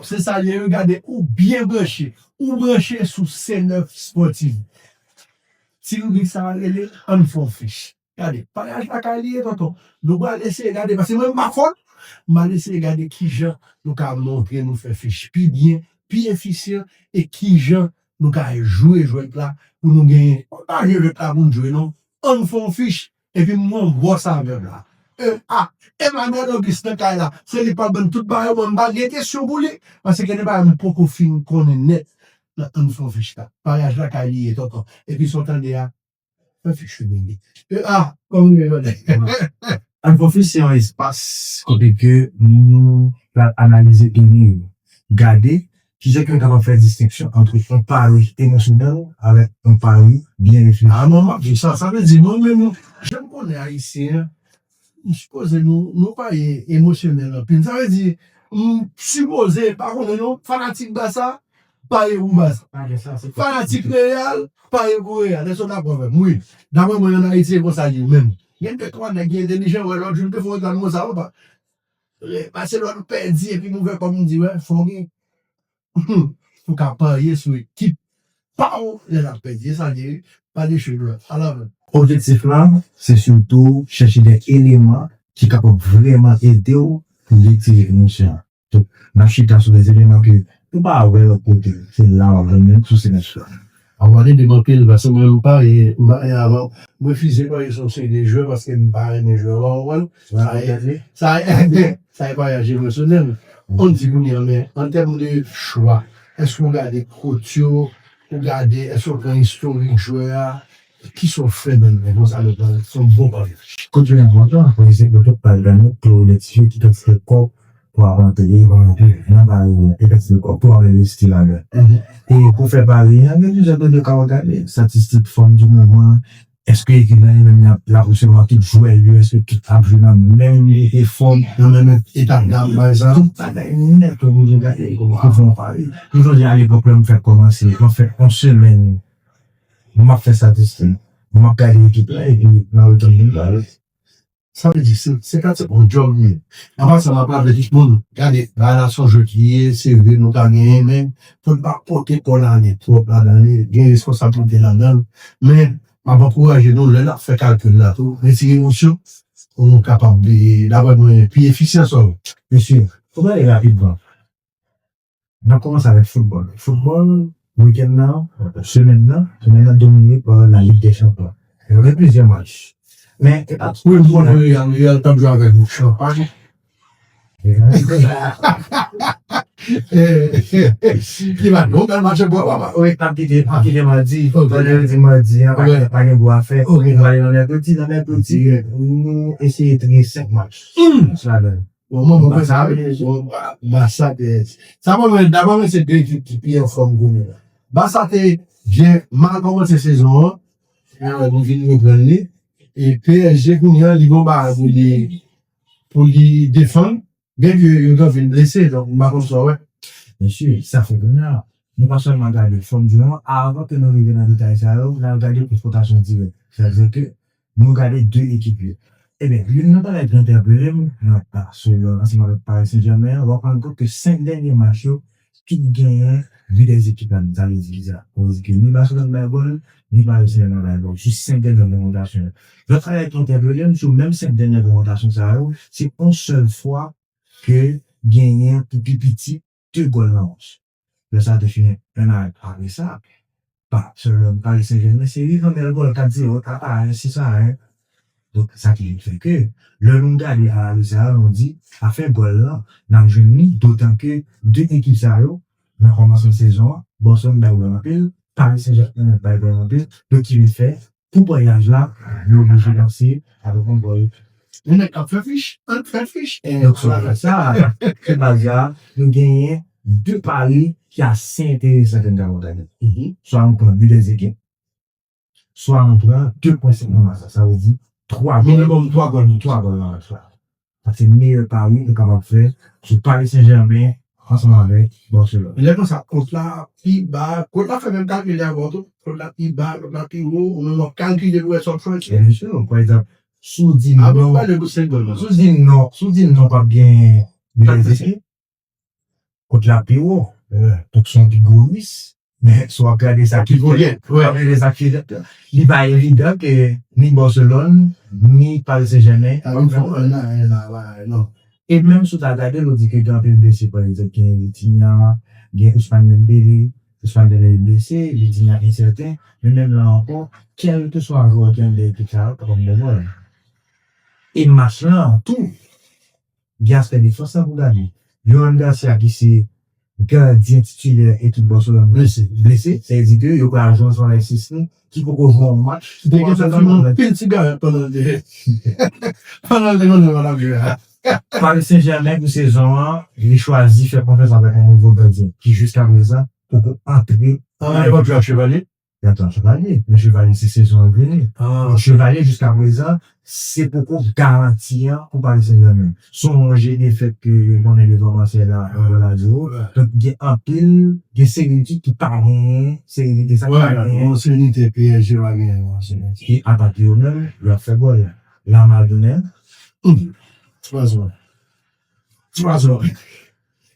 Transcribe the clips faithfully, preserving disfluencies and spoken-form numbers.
Se sa l ye, wi, gade, ou byen branche. Ou branche sou C nèf Sportive. Ti ribrik sa a rele Ann fè yon fich. Gade, parèyaj lakay li ye, tonton. Nou pral eseye gade, paske mwen, m pa fò. M al eseye gade kijan nou ka montre nou fè fich pi byen, pi efisyan, e kijan nou ka jwe jwèt la pou nou genyen. Pa jwe jwèt la pou n jwe, non. Ann fè yon fich, epi m wè yon bòs avè m la. E, a, Emmanuel Auguste nan kay la. Se li k pral ban m tout bagay, mwen, m pa gen kesyon pou li. Paske gen de bagay m poko fin konnen nèt nan Ann fè yon fich la. Parèyaj lakay li ye, tonton. Epi sa w tande a, fè fich ou, bebe. E, a, kòm ou ye, jodi. Ann fè yon fich se yon espas kote ke nou pral analize done yo. Gade kijan ke nou kapab fè distenksyon ant yon pari emosyonèl avèk yon pari byen reflechi. A, mwen, m ap di sa, sa vle di, mwen menm, jan m konnen Ayisyen, m sipoze nou, nou pari emosyonèl anpil. Sa vle di, m sipoze, pa konnen non, fanatik Basa, pari pou Basa. Fanatik Real, pari pou Real. Èske w dakò avè m? Wi. Daprè mwen, ann Ayiti, se konsa l ye menm. Gen de twa nèg ki entèlijan, wè, lòt jou, m te fè yon reklam konsa, w pa. Barcelone pèdi, epi m ouvè kò m, m di, wè, fò gen. Ou ka parye sou ekip pa w lè l ap pèdi. E sa l ye, wi. Pa de chou, bro. Alavè. Objektif la, se sitou chèche de eleman ki kapab vrèman ede w pou retire emosyon an. Donk, n ap chita sou de eleman ke ou pa wè lòt kote. Se la w ap jwenn yo sou semèn la. A, w ap ede m anpil, paske mwen, m pa, e, m pa, e, avan, m refize parye sou yon seri de jwè paske m pa renmen jwè yo, w konprann? Sa e, sa e, sa e parèyaj emosyonèl. On di kounye a, men an tèm de chwa, èske w gade kwot yo, ou gade, èske w pran istorik jwè a, kisa w fè menm, men konsa nou pran, se yon bon parèyaj. Kwot yo enpòtan, pou egzanp, yo tout pral gade, pou idantifye ki kantite kòb pou ap antre nan pari a, ki kantite kòb pou ap envesti ladan. E pou fè pari a, gen plizyè done w ka gade, statistik fòm di moman, èske ekip la li menm l ap, l ap resevwa tout jwè yo, èske tout ap jwe nan menm e, e fòm, nan menm eta dam, pa egzanp. Tout bagay nèt ou bezwen gade pou fè yon pari. M sonje alepòk lè m fèk kòmanse, mwen fè yon semèn, m ap fè statistik, m ap gade ekip la, epi nan retann vin pale. Sa vle di, se, se pratikman yon djòb li ye. An pasan, m ap raple tout moun, gade, bagay la se yon jwèt li ye, se vre nou ka genyen, men fò n pa pote kò n ale twòp ladan li, gen responsablite ladan l. Men, m ap ankouraje nou, lè n ap fè kalkil la tou, retire emosyon, pou nou kapab, e, daprè mwen, pi efisyan sou. Mesye, fò n ale rapidman. N ap kòmanse avèk foutbòl. Foutbòl, wikenn nan, semèn nan, semèn nan domine pa la Ligue des Champions. Gen plizyè match. Men, e pa tou. Wi, m konnen Real, Real t ap jwe avèk yon chanpay. Ki va nou bèl match ankò, papa. Wi, n ap kite, n ap kite madi. Ok. Vandredi, madi, an, pa gen, pa gen gwo afè. Ok. Nou ale nan mèkredi, nan mèkredi, nou eseye triye senk match. Match ladan. Bon, mwen, mwen, Basa, bon, Ba-, Basa te, sa mwen, mwen, daprè mwen, se de ekip ki pi anfòm kounye a. Basa te byen mal kòmanse sezon an, e, nou vin reprann li. E P S G kounye a, li gon bagay pou li, pou li defann, byenke yo t anvi l blese, donk, m pa konn sa w wè. Mesye, sa fè kounye a, nou pa sèlman gade fòm di moman, avan ke nou rive nan detay sa yo, n al gade konfwontasyon dirèk. Sa vle di ke nou gade de ekip yo. Ebyen, youn nan bagay ki entèpele m, nan Barcelone ansanm avèk Paris Saint-Germain, w ap rann kont ke senk dènye match yo, tout genyen bi de ekip la menm. Sa vle di kisa? Sa vle di ke ni Barcelone bay gòl, ni Paris Saint-Germain bay gòl. Sou senk dènye konfwontasyon yo. Lòt bagay ki entèpele m, sou menm senk dènye konfwontasyon sa yo, se yon sèl fwa ke genyen pou pi piti de gòl nan match. Lè sa te fini, men apre sa, pa sèlman Paris Saint-Germain, se Rivendell gòl kat zewo, ta pa, se sa, en. Donk, sa ki vin fè ke, lè nou gade analiz sa a, nou di, afè gòl lan, n ap jwenn li, dotan ke de ekip sa yo, nan kòmansman sezon an, Barcelone bay gòl anpil, Paris Saint-Germain bay gòl anpil, donk ki vin fè, pou parèyaj la, yo oblije lanse avèk yon gòl. Yon nèg k ap fè fich, ann fè fich. Donk, sou sa, se baz la, nou genyen de pari ki ase enteresan ke n ta konn gade. Swa nou pran bi de ekip, swa nou pran de pwen senk nan match la. Sa vle di twa gòl. Minimòm twa gòl. Twa gòl nan match la. Sa se meyè pari nou kapab fè sou Paris Saint-Germain ansanm avèk Barcelone. Lè konsa, kòt la pi ba, kòt la fè menm kalkil la avè w tou. Kòt la pi ba, kòt la pi wo, ou menm w ap kalkile pou wè sa w ap fè. Byen si, pa egzanp, si w di non, si w di non, si w di non, p ap gen bi de ekip. Kot la pi wo. Donk, se yon pi gwo risk. Men si w ap gade sa ki fèt, w ap gade sa ki fèt, li pa evidan ke ni Barcelone, ni Paris Saint-Germain. E menm si w ta gade l, ou di ke gen anpil blese, pa egzanp, gen Vitinha, gen Ousmane Dembélé, Ousmane Dembélé blese, Vitinha ensèten, men menm la ankò, kèlkeswa jwè ki anndan ekip sa yo, pa konn bon bòl. E match lan tou, gen aspè defans lan pou gade. Yohan Garcia ki se gadyen titilè ekip Barcelone blese. Blese, sa vle di ke yo pral jwe ansanm avèk Szczesny ki poko jwe yon match. Te gen yon pil sigarèt pandan l te pandan l te konn wè l ap jwe a. Paris Saint-Germain pou sezon an, li chwazi fè konfyans avèk yon nouvo gadyen ki jiskaprezan poko antre nan ekip. Li ap Chevalier, men Chevalier se sezon an vini. Chevalier jiskaprezan, se poko garanti an pou Paris Saint-Germain. Sonje defèt ke yo konnen devan Marseille la, Ronaldinho. Donk gen anpil, gen seri ekip ki pa genyen serenite sa, ki pa genyen. Serenite P S G pa genyen. Ki atake yo menm, yo ap fè gòl. Lamar tounen. Ti pa zò. Ti pa zò.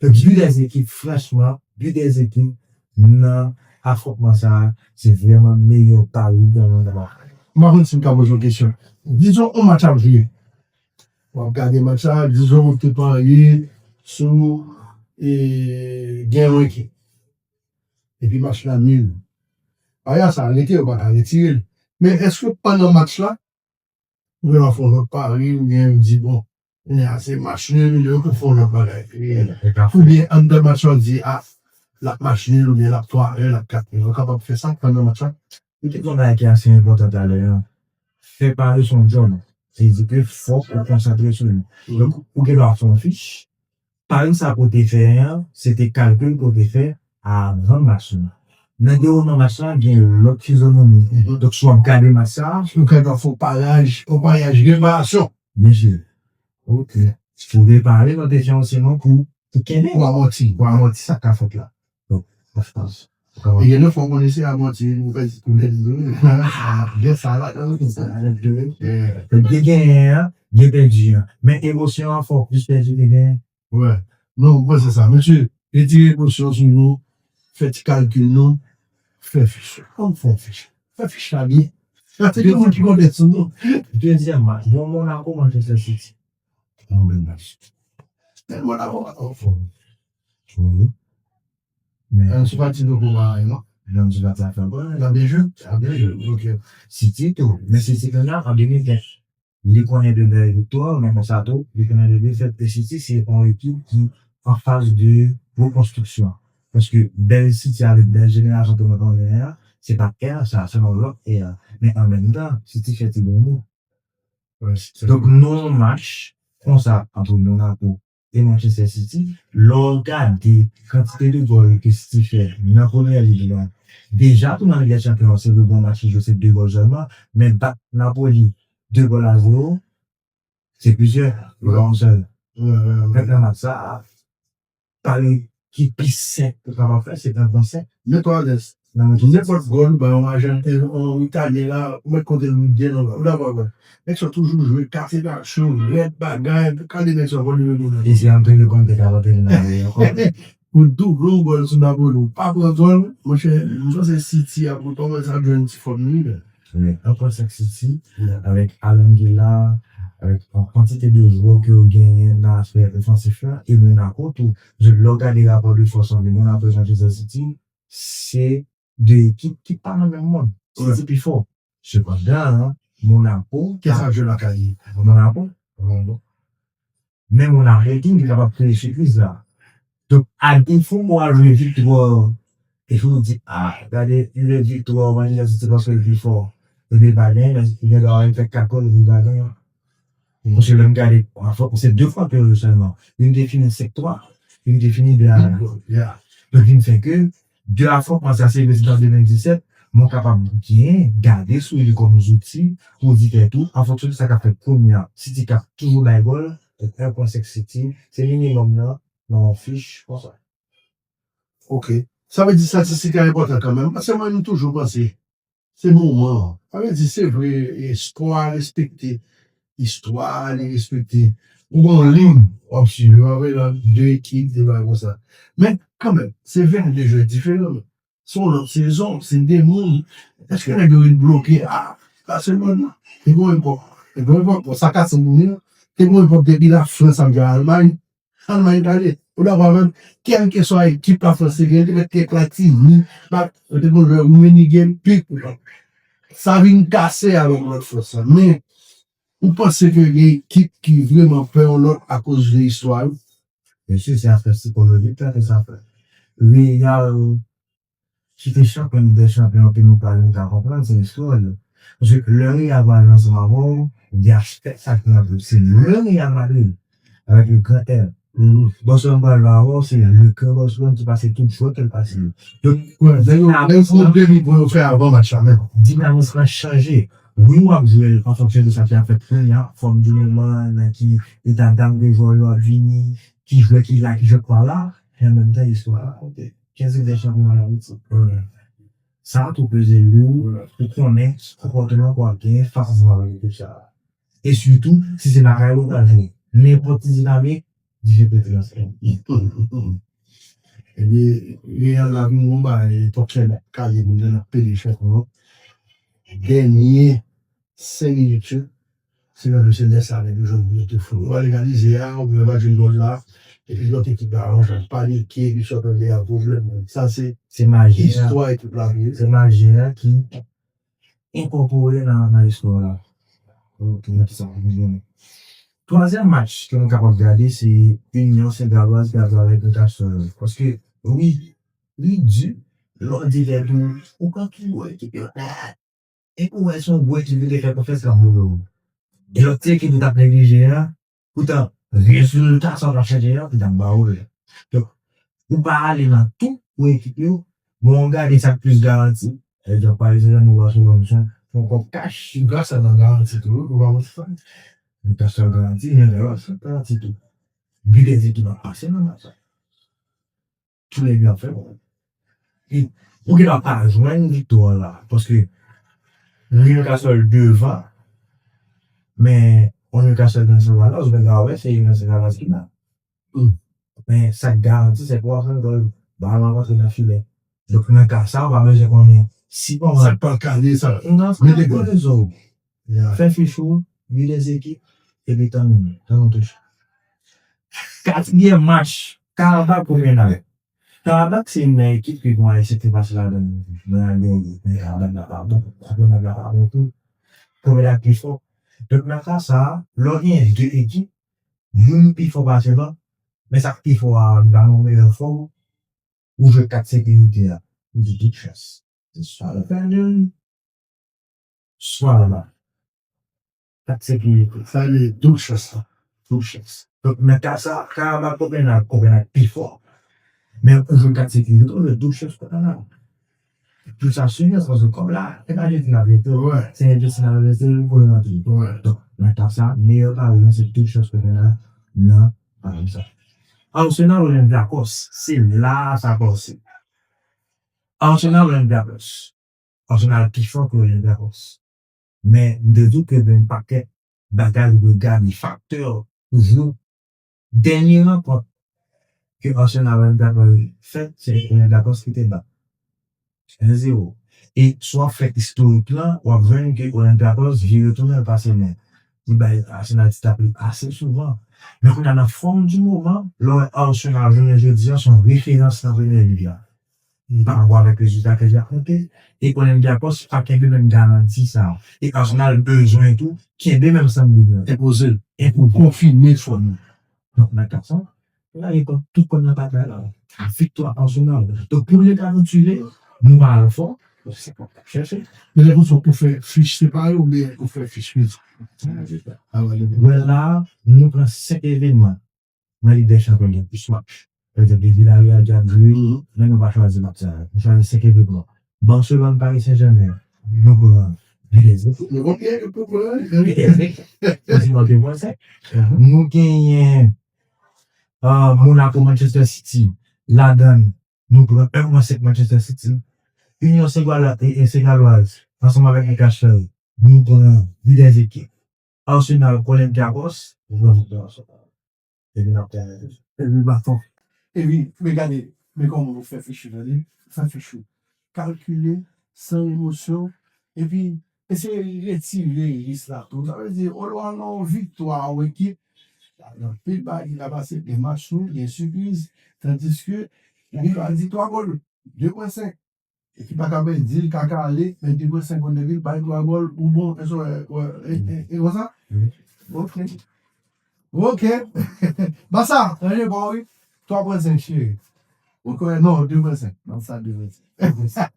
Bi dè ekip, franchman, bi dè ekip nan afwontman sa a, se vrèman meyè pari w gen nan mond la. M pa konn si m ka poze yon kesyon. Dizon, yon match ap jwe. W ap gade match la, dizon, ou te parye sou e, gen yon ekip. Epi match la nil. Pari a sa rete, yo pa ka retire l. Men èske pandan match la, ou gentan fè yon lòt pari, oubyen ou di, bon, kounye a se match nil, yo pou fè yon lòt bagay. Oubyen anndan match la, ou di, a, l ap match nil, oubyen l ap twa en, l ap kat en. Ou kapab fè sa pandan match la? Ou te di yon bagay ki ase enpòtan talè a. Fè pari se yon djòb. Se di ke fòk ou konsantre sou li. Donk, ou gen dwa fè yon fich, pari sa ke w te fè an, se te kalkil ke w te fè avan match la. Nan dewoulman match la, gen lòt fizyonomi. Donk, si w ap gade match sa, ou kapab fè yon paraj, yon paraj reparasyon. Byen si. Ok. Si w repare, nou te fè yon seman pou, pou kenbe. Pou amòti. Pou amòti sa k ka fèt la. Donk, pafas. E gen de fwa w konnen se amòti, ou pèdi tou lè de. Gen sa la, gen sa la, gen de. Gen genyen an, gen pèdi an. Men emosyon an fò plis pèdi ke genyen. Wè. Non, mwen se sa. Mesye, retire emosyon sou nou, fè ti kalkil nou, fè fich. Ann fè yon fich. Fè fich la byen. Paske gen moun ki konn tèt sou nou. Dezyèm match. Bon, Monaco, Manchester City. Yon bèl match. Men Monaco pa twò fò. Wi. Men Ansu Fati poko marye, non? Men Ansu Fati ap fè bon. L ap byen jwe? L ap byen jwe. Ok. City tou. Men City kounye a, an de mil ven, li konnen de bèl viktwa, men konsa tou, li konnen de defèt. E City se yon ekip ki an faz de rekonstriksyon. Paske bèl City avèk bèl jenerasyon ke mwen konnen an, se pa ère sa, se yon lòt ère. Men an menm tan, City fè ti bon bout. Donk, nan yon match konsa ant Monaco e Manchester City, lè w gade kantite de gòl ke City fè nan Premyè Lig la, deja tou nan Lig dè Chanpyon, se de bon match li jwe, se de gòl sèlman, men bat Napoli de gòl a zewo, se plizyè, se pa yon sèl. Donk, nan match sa, pari ki pi senp ou kapab fè, se pran konsèy. Mete w alèz. Nenpòt gòl, ou bay yon Ajanten, yon Italyen la, ou mèt konte l byen nan, ou dakò avè m. Nèg sa toujou jwe katedral cho, rèd bagay, gade nèg sa vòlè yo nan. E se Antonio Conte k ap antrene Napoli ankò. Pou double yon gòl sou Napoli, ou pa pran gòl, monchè, m panse City ap rekòmanse ap jwenn ti fòm li, men. Wi, an pwen senk City, avèk Alangela, avèk yon kantite de jwè ke yo genyen nan aspè ofansif la, e Monaco tou. Lè w gade rapò de fòs ant Monaco e Manchester City, se de ekip ki pa nan menm mond. City pi fò. Sepandan, Monaco. Kisa k jwe lakay li? Monaco. Men Monaco ki kapab kreye sipriz la. Donk, a defo pou al jwe viktwa, e pou di, a, gade, yon viktwa, Manchester City paske l pi fò. Epi l pa genyen, men li gen dwa al fè kat gòl, epi l pa genyen. Paske lè m gade, anfen, se de fwa ke yo jwe sèlman. Youn te fini senk twa, youn te fini de a en. Donk, vin fè ke de afwontman sa se vre, se nan de mil disèt, men w kapab byen gade sou li kòm zouti pou di tèt ou, an fonksyon de sa k ap fèt kounye a, City k ap toujou bay gòl, donk, en pwen senk City, se minimòm nan, nan yon fich konsa. Ok. Sa vle di estatistik la enpòtan kanmenm. Paske mwen, m toujou panse, se moman an. Sa vle di, se vre, espò a respekte istwa, li respekte Ou gen yon liy w ap swiv, yo ap rele de ekip, de bagay konsa. Men, kanmenm, se vennde jwè diferan. Se yon lòt sezon, se de moun. Èske nèg yo vin bloke? Ah, Barcelone, te gen yon epòk. Te gen yon epòk, bon, sa ka sanble moun yo. Te gen yon epòk depi Lafrans ap jwe Almay. Almay gade. Ou dakò avè m? Kèlkeswa ekip Lafrans te gen, te mèt te Platini, ba, te gen jwè Rummenigge, pi. Sa vin kase avèk lòt fòs la. Men, ou panse ke gen ekip ki vrèman pè yon lòt akoz de istwa yo? Mesye, se afè sikolojik la ke sa fè. Real, ki te chanpyon dè chanpyon, ke nou pa menm ka konprann, se istwa yo. Paske lè Real pral ansanm avè w, gen aspè sa ki nan jwe. Se le Real Madrid, avèk le grand R. Barcelone pral avè w, se le grand Barcelone ki pase tout jwè ke l pase yo. Donk, Wè, lè yo, lè yo fè yon demi pou yo fè avan match la menm. Dinamik lan chanje. Wi, w ap jwe an fonksyon de sa ki ap fèt kounye a, fòm di moman, nan ki eta dam de jwè yo ap vini, ki jwè ki la, ki jwè k pa la, e an menm tan istwa a, ok. Kenz Ligue des Champions an Ayiti. Sa a tou peze lou pou konnen konpòtman w ap gen fas a ekip sa a. E sitou, si se lakay ou pral jwe. Nenpòt ti dinamik, dife pete nan sèl. Ebyen, Real la vin yon bagay, epòk Real ap kale moun nan ap pede chanpyon. Dènye senk minit yo, se nan se lè sa nèg yo jwenn biyete fou. Yo al egalize a, oubyen yo pa jwenn gòl la, epi lòt ekip la rantre, panike, epi sòt anlè a, pwoblèm. Sa se Se maji a. Istwa ekip la vre. Se maji a ki enkòpore nan, nan istwa la. Ok, nan ki sa nou bezwen. Twazyèm match ke nou kapab gade, se Union Saint-Galoise ki ap jwe avèk Newcastle. Paske, wi, li di, lè w di lè tou, ou pran pi gwo ekip yo nèt. Epi w wè se yon gwo ekip li te fè konfyans k ap boule w. E lòt ti ekip li t ap neglije a, poutan, rezilta sa w t ap chèche a, li t ap ba w l. Donk, ou pa ale nan tou pou ekip yo, men w gade sa k plis garanti. Egzanp, Paris Saint-Germain, Barcelone, se yon, se yon kòb kach. Newcastle nan garanti tou, wi, ou pa wè sa. Newcastle garanti, men Real se garanti tou. But des équipes ap pase nan match la. Tou lè de ap fè bon. E, ou gentan pa jwenn viktwa la, paske Newcastle devan, men yon Newcastle nan Saint-Galoise, ou gentan wè se Union Saint-Galoise ki la. Men sa k garanti, se pou w ap fè gòl, balon ap rantre nan filè. Donk, nan ka sa, ou pa bezwen konnen si bon. Sa k pral kale sa. Non, sa k pral kale zo. Fè fich ou, but des équipes, epi tann, tann yon touch. Katriyèm match, Karabakh Copenhague. Karabakh se youn nan ekip ki gen yon eksepte pase ladan nan Algeri. Men Karabakh la pa bon, Copenhague la pa bon tou. Copenhague pi fò. Donk, nan ka sa, lè w gen de ekip, youn pi fò pase lòt, men sa k pi fò a, li pa nan yon meyè fòm, ou jwe kat sekirite a. Ou di doub chans. Se swa l fè nil, swa l ba. Kat sekirite. Sa vle di doub chans la. Doub chans. Donk, nan ka sa, Karabakh Copenhague, Copenhague pi fò. Men ou jwe kat sekirite, ou jwe doub chans Copenhague. Tout sa sou yon sans kòb la, e pa jodi n ap rete. Se envesti n ap envesti pou l rantre. Donk, nan ka sa, meyè pari nou se doub chans Copenhague nan pari sa. Arsenal Olympiakos, se la sa kòmanse. Arsenal Olympiakos. Arsenal pi fò ke Olympiakos. Men, m te di w ke gen yon pakèt bagay ou dwe gade, faktè toujou. Dènye rankont ke Arsenal Olympiakos fè, se Olympiakos ki te bat. En zewo. E si w ap fè istorik lan, w ap jwenn ke Olympiakos vire tounen l pase men. Li bay Arsenal ti tape ase souvan. Men kounye a nan fòm di moman, lè w wè Arsenal jounen jodi a, se yon referans nan Premye Lig la. Pa rapò avèk rezilta ke li ap monte, e Olympiakos pa kenbe menm garanti sa a. E Arsenal bezwen tou kenbe menm sanm li an. Enpoze l. Enpoze l. Konfime fòm li. Donk, nan ka sa, la, li pran tout kòn nan batay la. Viktwa Arsenal. Donk, pou rekapitile, nou pa al fò. Se pa chèche. Men lè pou fè fich separe oubyen pou fè fich fizik? Wè la, nou pran senk evènman. Nan Lig dè Chanpyon gen plis match. Pa egzanp, depi Villarreal ki ap jwe, men nou pa chwazi match sa yo. Nou chwazi senk evenman. Barcelone, Paris Saint-Germain, nou pran Villarreal. Nou pran Villarreal. Villarreal. Paske nou te pran senk. Nou genyen, ah, Monaco, Manchester City. Ladan, nou pran en mwen senk Manchester City. Union Saint-Galoise, e, e Saint-Galoise, ansanm avèk Newcastle, nou pran Villarreal. Arsenal, Olympiakos, nou pran Villarreal. Epi n ap fè. Epi baton. Epi, men gade, men kòman ou fè fich ou, tande? Fè fich ou. Kalkile, san emosyon, epi eseye retire risk la tou. Sa vle di, ou al nan yon viktwa, yon ekip, gen anpil bagay ki ka pase, gen match nul, gen sipriz, tandiske ou ka di twa gòl, de pwen senk. Ekip la ka pèdi, li ka kale, men de pwen senk kont Devil, bay twa gòl, ou bon, e, e, e, e konsa? Wi. Ok. Ok. Basa, ranje bò, wi. Twa pwen senk, cheri. Ou kwè, non, de pwen senk. Non, sa de pwen senk.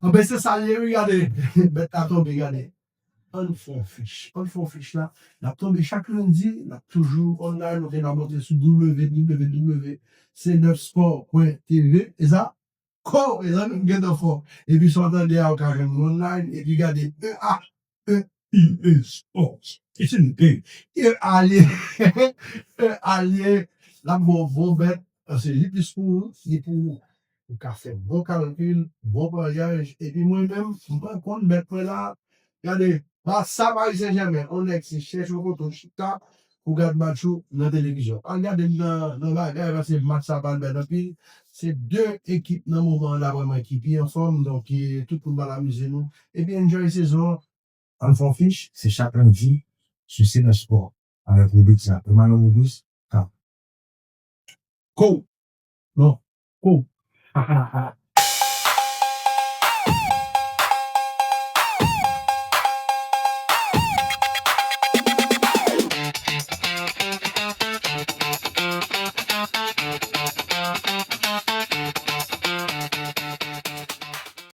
Anben, se sa l ye, wi, gade. Bèt la tonbe, gade. Ann fè yon fich. Ann fè yon fich la. N ap tonbe chak lendi, n ap toujou online, nou te nan monte sou W W W C nèf sport pwen T V. E sa? Ko, mezanmi, m gentan fò. Epi sa w tande a, ou ka jwenn nou online, epi gade E A, E I E Sports. It's in the game. E A li, E A li, l ap bon, bon bèt, se li plis pou ou, li pou ou. Ou ka fè bon kalkil, bon paryaj, epi mwen menm, mwen konn bèt mwen la, gade, Barça, Paris Saint-Germain, on nèg se chèche yon kote w chita pou gad match ou nan televizyon. Al gade l nan, nan bagay, paske match sa pral bèl anpil. Se de ekip nan moman an, daprè mwen, ki pi anfòm. Donk, e, tout moun pral amize nou. Epi enjoy sezon an. Ann fè yon fich, se chak lendi sou C nèf Sport, avèk ribrik sa. Emmanuel Maurice, ka. Ko! Non, ko!